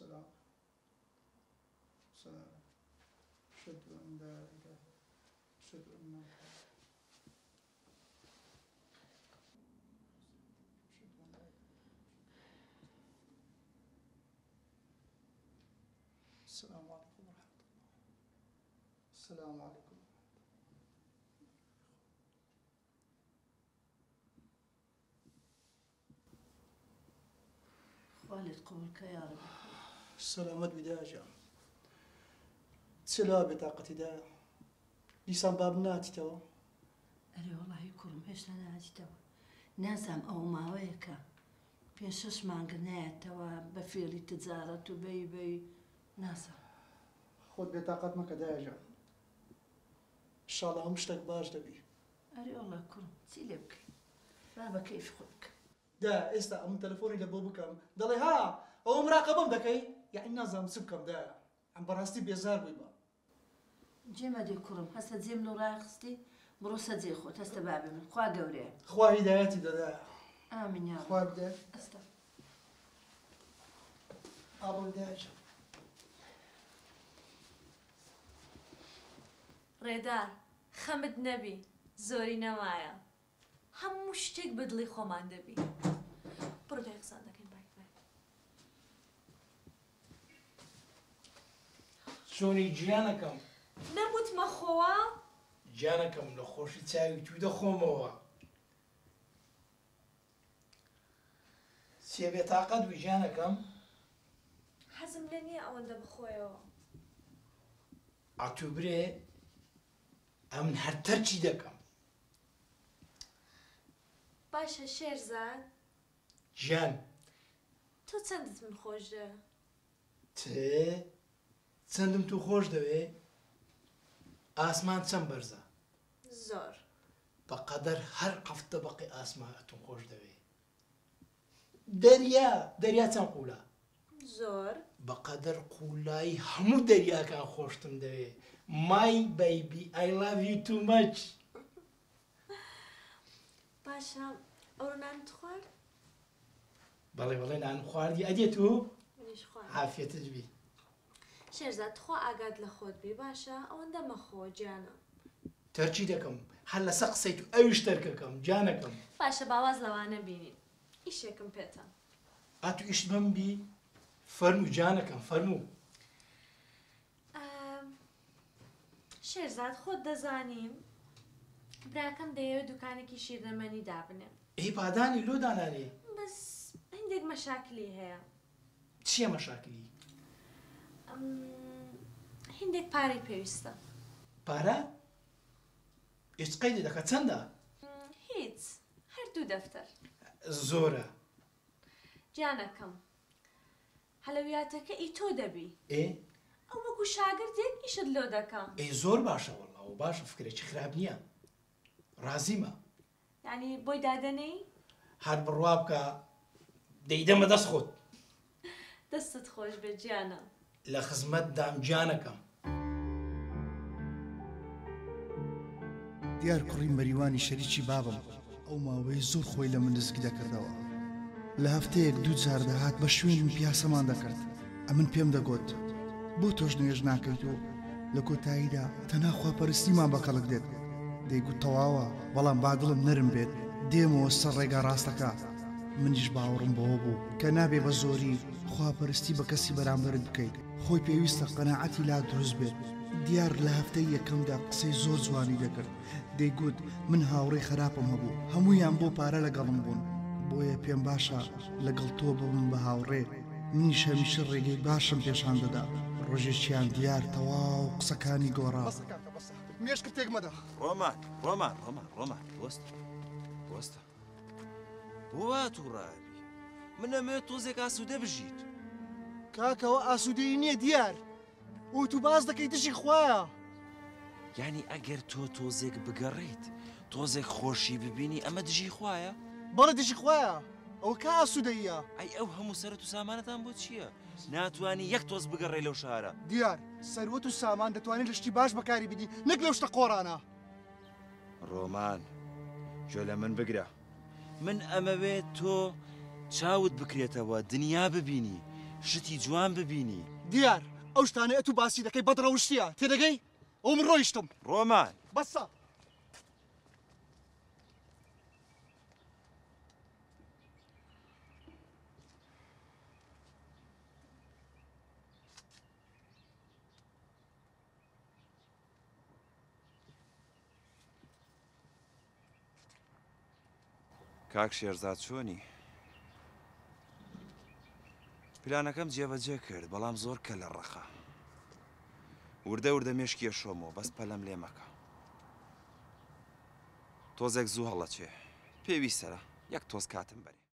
السلام السلام أشهد أن لا إله أشهد أن محمد أشهد أن لا إله السلام عليكم ورحمة الله السلام عليكم خوا لێت قبوڵ کە یاڕەبی. سەلامەت بی دایە گیان. چ لەوا بێتاقەتی دایە؟ دیسان بابم نەهاتیتەوە؟ ئەرێ وەڵاهی کوڕم هێشتا نەهاتیتەوە. نازانم ئەوە ماوەیەکە پێنج شەش مانگە نایەتەوە بە فێڵی تجارەت و بەی بەی نازانم. خۆت بێتاقەت مەکە دایە گیان. ئیشاڵا هەموو شتەک باش دەبی. ئەرێ وەڵا کوڕم چی لێ بکەین با بە کەیفی خۆی بکا. دایە ئێستا ئەمن تەلەفۆنی لە بۆ بکەم دەڵێ ها ئەوە مراقەبەم دەکەی یەعنی نازانم چ بکەم دایە ئەم بەڕاستی بێزار بوویمە. جێ مەدێ کوڕم هەستە جێ من و ڕایخستی بڕۆ سەر جێی خۆت هەستە بابی من خوا گەورەیە. خوا هیدایەتی دە دایە. ئامین یا رب. خوا بدە. هەستە. ئابڕووی دایە گیان. ڕێدار، خەمت نەبی زۆری نەمایە هەموو شتێک بە دڵی خۆمان دەبی. بڕۆ دوای قسان دەکەین بای بای. چۆنی گیانەکەم؟ نەموت مەخۆوە؟ گیانەکەم لە خۆشی چاوی توو دەخۆمەوە. چیە بێتاقەت بووی گیانەکەم؟ حەزم لێ نییە ئەوەندە بخۆیەوە. ئەتوو برێ ئەمن هەر تەرکی دەکەم. باشە شێرزاد. گیان. تۆ چەندت من خۆش دەوێ؟ چ؟ چەندم تو خۆش دەوێ؟ ئاسمان چەند بەرزە؟ زۆر. بە قەدەر هەر حەفت تەبەقەی ئاسمان ئەتوم خۆش دەوێ. دەریا، دەریا چەند قوولە؟ زۆر. بە قەدەر قوولایی هەموو دەریاکان خۆشتم دەوێ. My baby I love you too much. باشە ئەوڕۆ نانت خوارد؟ بەڵێ بەڵێ نانم خواردی ئەدێ تو؟ منیش خواردم. عافیەتت بی. شێرزاد تخوا ئاگات لە خۆت بی باشە ئەوەندە مەخۆ گیانم. تەرکی دەکەم هەر لەسەر قسەی تو ئەویش تەرکەکەم گیانەکەم. باشە با واز لەوانە بینین ئیشێکم پێتە. ئەتو ئیشت بەم بی فەرموو گیانەکەم فەرموو. شێرزاد خۆت دەزانی براکەم دەیەوێت دوکانێکی شیرنەمەنی دابنێ. ئەی بادانی لۆ دانانێ؟ بەس هەندێک مەشاکلی هەیە. چیە مەشاکلی؟ هیندێک پارەی پێویستە. پارە؟ ئێ چ قەیدێ دەکا چەندە؟ هیچ هەر دوو دەفتەر. زۆرە. گیانەکەم حەلەویاتەکە ئی تۆ دەبی. ئێ؟ ئەو وەکو شاگردێک ئیشت لۆ دەکا. ئێ زۆر باشە وەڵا ئەوە باشە فکرێکی خراپ نیە ڕازیمە. یانی بۆی دادەنێی؟ هەر بڕوا بکە دەیدەمە دەست خۆت. دەستت خۆش بێت گیانە. لە خزمەت دام گیانەکەم. دیار کوڕی مەریوانی شەریکی بابم ئەو ماوەیە زۆر خۆی لە من نزیک دەکردەوە. لە هەفتەیەک دوو جار دەهات بە شوێنم پیاسەمان دەکرد. ئەمن پێم دەگۆت بۆ تۆش نوێژ ناکەیت و لە کۆتاییدا تەنها خواپەرستیمان بە کەڵک دێت. دەیگوت تەواوە بەڵام با دڵم نەرم بێت دێمەوە سەر ڕێگا ڕاستەکە. منیش باوەڕم بەوە بوو کە نابێ بە زۆری خواپەرستی بە کەسی بەرامبەرت بکەیت، خۆی پێویستە قەناعەتی لا دروست بێت. دیار لە هەفتەی یەکەمدا قسەی زۆر جوانی دەکرد، دەیگوت من هاوڕێی خەراپم هەبوو، هەموویان بۆ پارە لەگەڵم بوون، بۆیە پێم باشە لەگەڵ تۆ ببم بە هاوڕێ، منیش هەمیشە ڕێگەی باشم پێشان دەدا. ڕۆژێکیان دیار تەواو قسەکانی گۆڕا. بەسە کاکە بەسە، مێشکت تێک مەدە. ڕۆمان، ڕۆمان، ڕۆمان، ڕۆمان، وەستە، وەستە. بۆ وا تووڕە ئەبی؟ من ئەمەوێت تۆزێک ئاسوودە بژیت. کاکە ئەوە ئاسوودەیی نییە دیار. ئەوەی تۆ باس دەکەی دژی خوایە. یانی ئەگەر تۆ تۆزێک بگەڕێیت، تۆزێک خۆشی ببینی ئەمە دژی خوایە؟ بەڵێ دژی خوایە. ئەوە کا ئاسوودەییە؟ ئەی ئەو هەموو سەرەت و سامانەتان بۆ چییە؟ ناتوانی یەک تۆز بگەڕێی لەو شارە. دیار، سەروەت و سامان دەتوانی لە شتی باش بەکاری بینی نەک لەو شتە قۆڕانە. ڕۆمان، گوێ لە من بگرە. من ئەمەوێت تۆ چاوت بکرێتەوە، دنیا ببینی. شتی جوان ببینی. دیار، ئەو شتانەی ئەتوو باسی دەکەی بەدڕەوشتییە، تێدەگەی؟ ئەوە من ڕۆیشتم. ڕۆمان! بەسە. کاک شێرزاد چۆنی؟ پلانەکەم جێبەجێ کرد بەڵام زۆر کەلە ڕەقە وردە وردە مێشکی ئەشۆمەوە بەس پەلەم لێ مەکە تۆزێک زوو هەڵەچێ پێویستە یەک تۆز کاتم بەرێ.